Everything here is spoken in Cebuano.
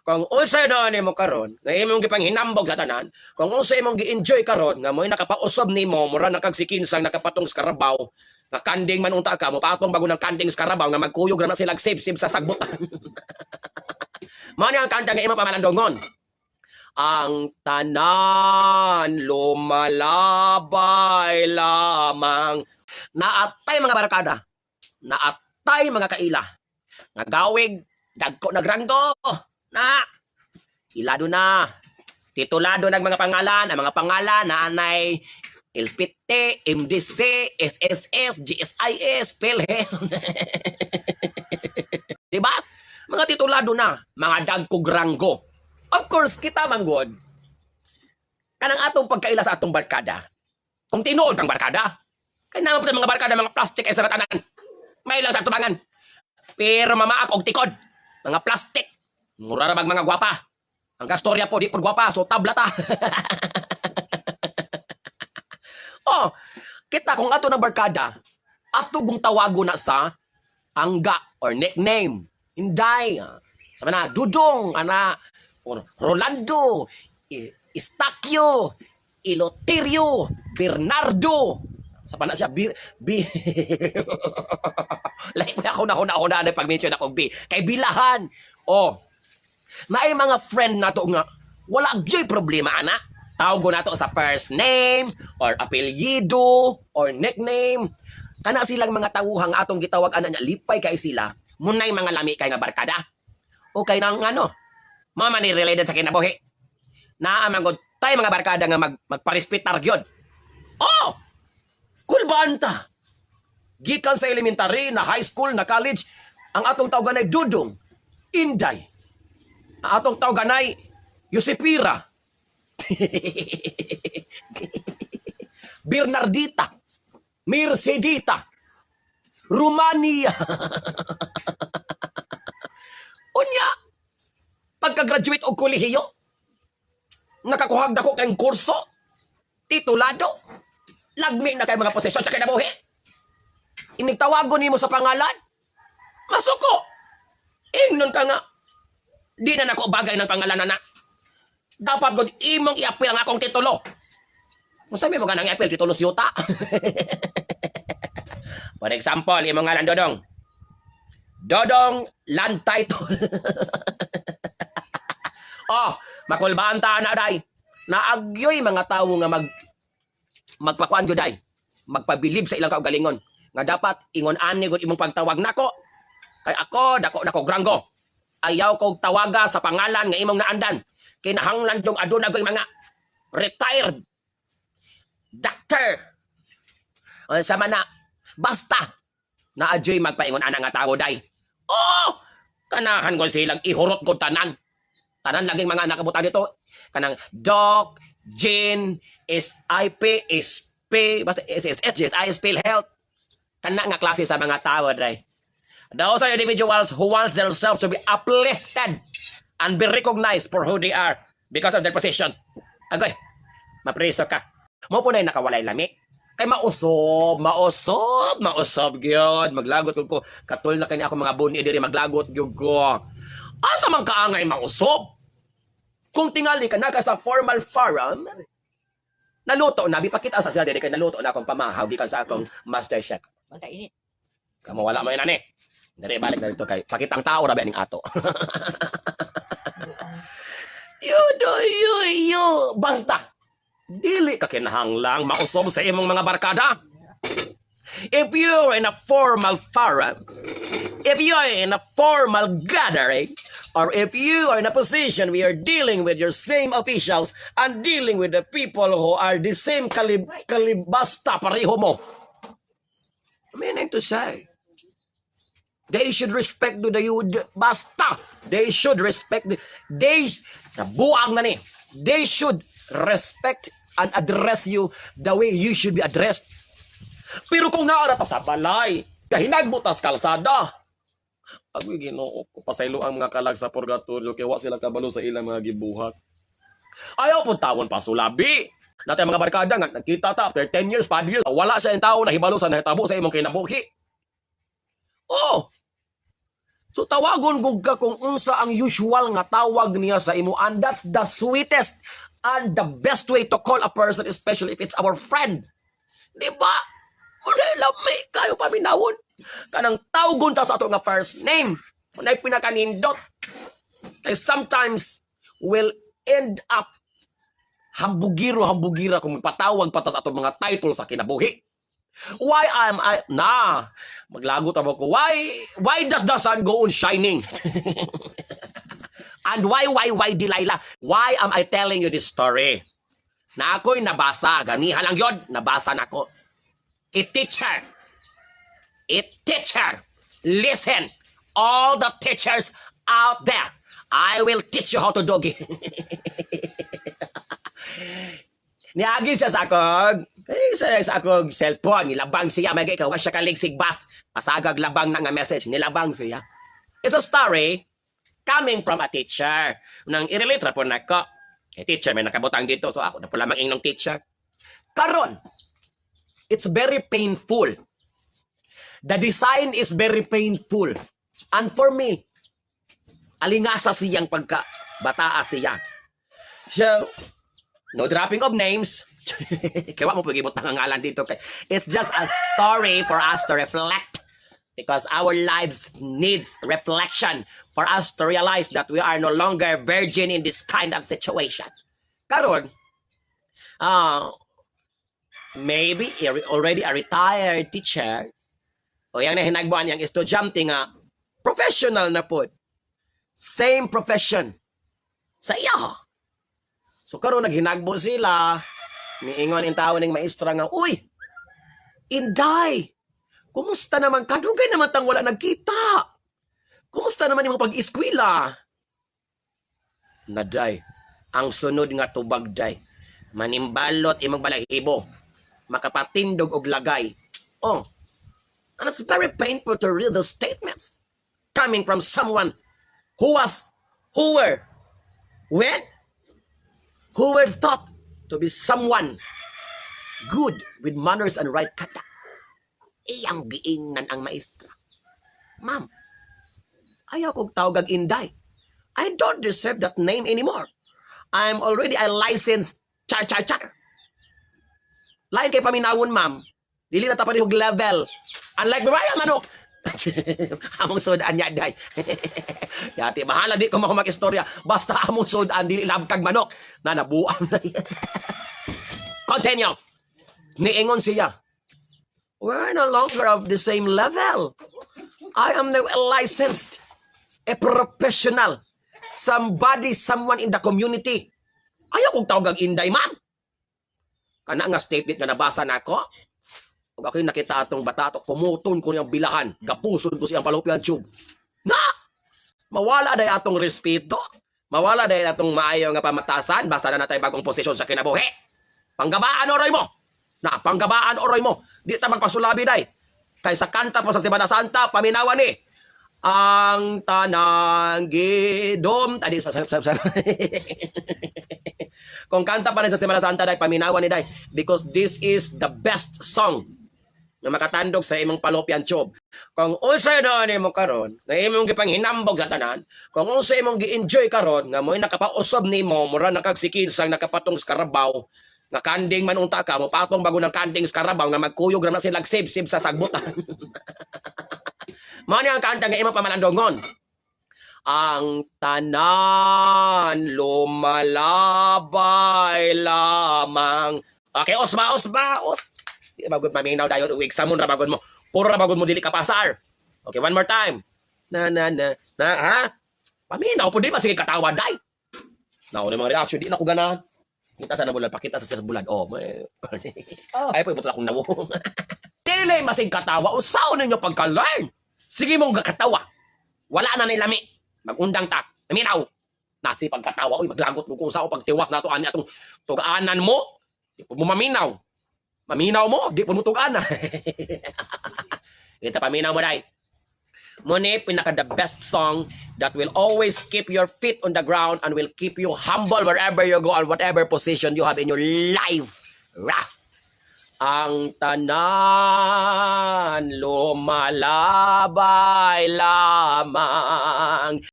Kung unsa na nimo karon, nga imong gipanghinambog sa tanan, kung unsa imong gi-enjoy karon nga mo'y nakapausab nimo, mura na kag si Kinsang nakapatong sa karabaw, nga kanding man unta ka, mo patong bago ng kanding sa karabaw nga magkuyog ra na silang sib-sib sa sagbutan. Mao ni ang kanta nga imong pamalandongon. Ang tanan lumalabay lamang. Naatay mga barkada. Naatay mga kaila. Nga gawig, dagko nagranggo. Na, ilado na. Titulado ng mga pangalan. Ang mga pangalan na anay LPT, MDC, SSS, GSIS, PhilHealth. Di ba? Mga titulado na, mga dagkog ranggo. Of course, kita manggod. Kanang atong pagkaila sa atong barkada. Kung tinuod kang barkada, kay naman po mga barkada, mga plastic ay sa tanan. May lang sa atubangan. Pero mamaak og tikod. Mga plastic. Mura ra bag mga gwapa. Ang kastorya po, di po gwapa. So tabla ta. Oh, kita kung ato ng barkada, ato kung tawago na sa angga or nickname. Inday. Sama na, Dudong, ana, or Rolando, Istakyo, Iloterio, Bernardo. Sa pa na siya, B, B. Lahi mo ako na una na pag-mention ako B. Kay Bilahan. Oh, naay mga friend nato nga wala gyud problema ana. Tawag nato sa first name or apelyido or nickname. Kana silang mga tawuhang atong gitawag ana nya lipay kay sila. Munay mga lami kay nga barkada. Okay nang ano. Mama ni related sa kinabuhi. Naa man gud tay mga barkada nga magparespetar gyud. Oh! Kulbaan ta. Gikan sa elementary, na high school, na college, ang atong tawagan ay Dudong, Inday. Ang atong tawagan ay Yosepira. Bernardita. Mercedita. Romania. Unya, pagka-graduate og kolehiyo, nakakuhag dako kay kurso, titulado, lagmi na kay mga posisyon sa kinabuhi. Inigtawagon nimo sa pangalan, masuko. Ingnon ka nga, di na nako bagay ng pangalan na na. Dapat gud imong i-appeal ang akong titulo. Kung sabi mo ganang i-appeal, titulo siyuta. For example, imong ngalan Dodong. Dodong land title. Oh, makulbaan ta na day. Naagyoy mga tawo nga magpakuan gyud day. Magpabilib sa ilang kaugalingon nga dapat ingon ani gud imong pagtawag nako. Kay ako dako nako granggo. Ayaw kog tawaga sa pangalan nga imong naandan. Kinahanglan jung aduna goy mga retired doctor. Unsa man na basta naadyoy magpaingon ana nga tawo day. Oh, kanahan ko silang ihurot ko tanan. Tanan laging mga nakabutan dito. Kanang Doc, Jin, SIP, SP, basta SSS, GSIS, PhilHealth. Kana nga klase sa mga tao, dray. Those are individuals who wants themselves to be uplifted and be recognized for who they are because of their positions. Agoy, mapriso ka. Mo po na yung nakawalay lami. Kay mausob, mausog, mausog gyud. Maglagot ko. Katul na kani ako mga buni diri maglagot gyud ko. Asa man kaangay mausob? Kung tingali ka naka sa formal forum, naluto na, bipakita sa sila diri kay naluto na akong pamahaw gikan sa akong master chef. Basta init. Kamo wala mo yun ani. Diri balik na dito kay pakitang tao ra ba ning ato. Yo do yo yo basta dili ka kinahanglang mausob sa imong mga barkada. If you're in a formal forum, if you are in a formal gathering, or if you are in a position where you're dealing with your same officials and dealing with the people who are the same kalibasta pareho mo. Meaning to say, they should respect the you basta. They should respect the, they nabuang na ni. They should respect and address you the way you should be addressed. Pero kung naara pa sa balay, kahinagbutas kalsada. Agoy Ginoo ko, pasaylo ang mga kalag sa purgatorio kay wa sila kabalo sa ilang mga gibuhat. Ayaw pud tawon pa sulabi. Natay mga barkada nga nagkita ta after 10 years, 5 years, wala siya ang tao na hibalo sa nahitabo sa imong kinabuhi. Oh. So tawagon gud ka kung unsa ang usual nga tawag niya sa imo, and that's the sweetest and the best way to call a person, especially if it's our friend. Di ba? Wala lami kayo paminawon. Kanang tawgon ta sa ato nga first name. Unay pinakanindot. Kay sometimes will end up hambugiro hambugira kung patawag pa ta sa atong mga title sa kinabuhi. Why am I na maglagot amo ko? Why does the sun go on shining? And why, Delilah? Why am I telling you this story? Na ako'y nabasa, ganiha lang yun, nabasa na ko. A teacher. A teacher. Listen, all the teachers out there. I will teach you how to doggy. Niagi siya sa akong eh, sa akong cellphone, nilabang siya, may ikaw, wa siya kaligsig bas. Pasagag labang na nga message, nilabang siya. It's a story coming from a teacher. Nang i-relate ra po nako. Eh, teacher, may nakabutang dito. So ako na po lamang ingnong teacher. Karon, it's very painful. The design is very painful. And for me, alingasa siyang pagka bataa siya. So, no dropping of names. Kaya wa mo pag-ibutang ang ngalan dito. Kay it's just a story for us to reflect because our lives needs reflection for us to realize that we are no longer virgin in this kind of situation. Karon, maybe already a retired teacher o yang nahinagbuan yang estudyante nga professional na po. Same profession sa iya. So karon naghinagbo sila, niingon in tao ning maestra nga, "Uy, Inday, kumusta naman? Kadugay naman tang wala nagkita. Kumusta naman imong pag-eskwela?" Naday, ang sunod nga tubag day, manimbalot imong balahibo, makapatindog og lagay. Oh, and it's very painful to read those statements coming from someone who was, who were, when, who were thought to be someone good with manners and right conduct. Iyang giingnan ang maestra, "Ma'am, ayaw kong tawag Inday. I don't deserve that name anymore. I'm already a licensed char char char. Lain kay paminawon, ma'am. Dili na ta parehog level. Unlike Mariah manok." Among sudan niya day. Yati bahala, di ko makumak istorya. Basta among sudan dili labkag manok. Na nabuam na yan. Continue. Niingon siya, "We're no longer of the same level. I am now a licensed, a professional, somebody, someone in the community. Ayaw kong tawag ang Inday, ma'am." Kana nga statement nga nabasa nako. Ug ako'y nakita atong bata ato, kumuton ko niyang bilahan, gapuson ko siyang fallopian tube. Na! Mawala day atong respeto. Mawala day atong maayo nga pamatasan basta na natay bagong posisyon sa kinabuhi. Panggabaan oroy mo. Na, panggabaan oroy mo. Di ta magpasulabi day. Kay sa kanta po sa Semana Santa, paminawan ni. Ang tanang gidom. Tadi sa Kung kanta pa rin sa Semana Santa day, paminawan ni day. Because this is the best song na makatandog sa imong fallopian tube. Kung unsa na nimo karon, nga imong gipanghinambog sa tanan, kung unsa imong gi-enjoy karon nga mo'y nakapausab nimo, mura nakagsikinsang nakapatong sa karabaw, nga kanding man unta ka, mo patong bago ng kanding sa karabaw nga magkuyog ra na sila sib sa sagbutan. Mao ni ang kanta nga imong pamalandongon. Ang tanan lumalabay lamang. Okay, osba, osba, os. Di bagod maminaw dayon uwig samon ra bagod mo. Puro ra bagod mo dili ka pasar. Okay, one more time. Na na na na ha? Paminaw po di ba sige katawa day. Nao ni mga reaction di na ko ganahan. Kita sa nabulan, pakita sa bulan. Oh, may. Oh. Ay po ibot akong nawo. Dili masig katawa usaon ninyo pagka-learn. Sige mong gakatawa. Wala na ni lami. Magundang ta. Naminaw. Nasi pagkatawa, uy, maglagot mo kung sao pagtiwas nato ani atong tug-anan mo. Di po mo maminaw. Maminaw mo, di po mo tug-ana. Kita paminaw mo day. Muni pinaka the best song that will always keep your feet on the ground and will keep you humble wherever you go and whatever position you have in your life. Rah! Ang tanan lumalabay lamang.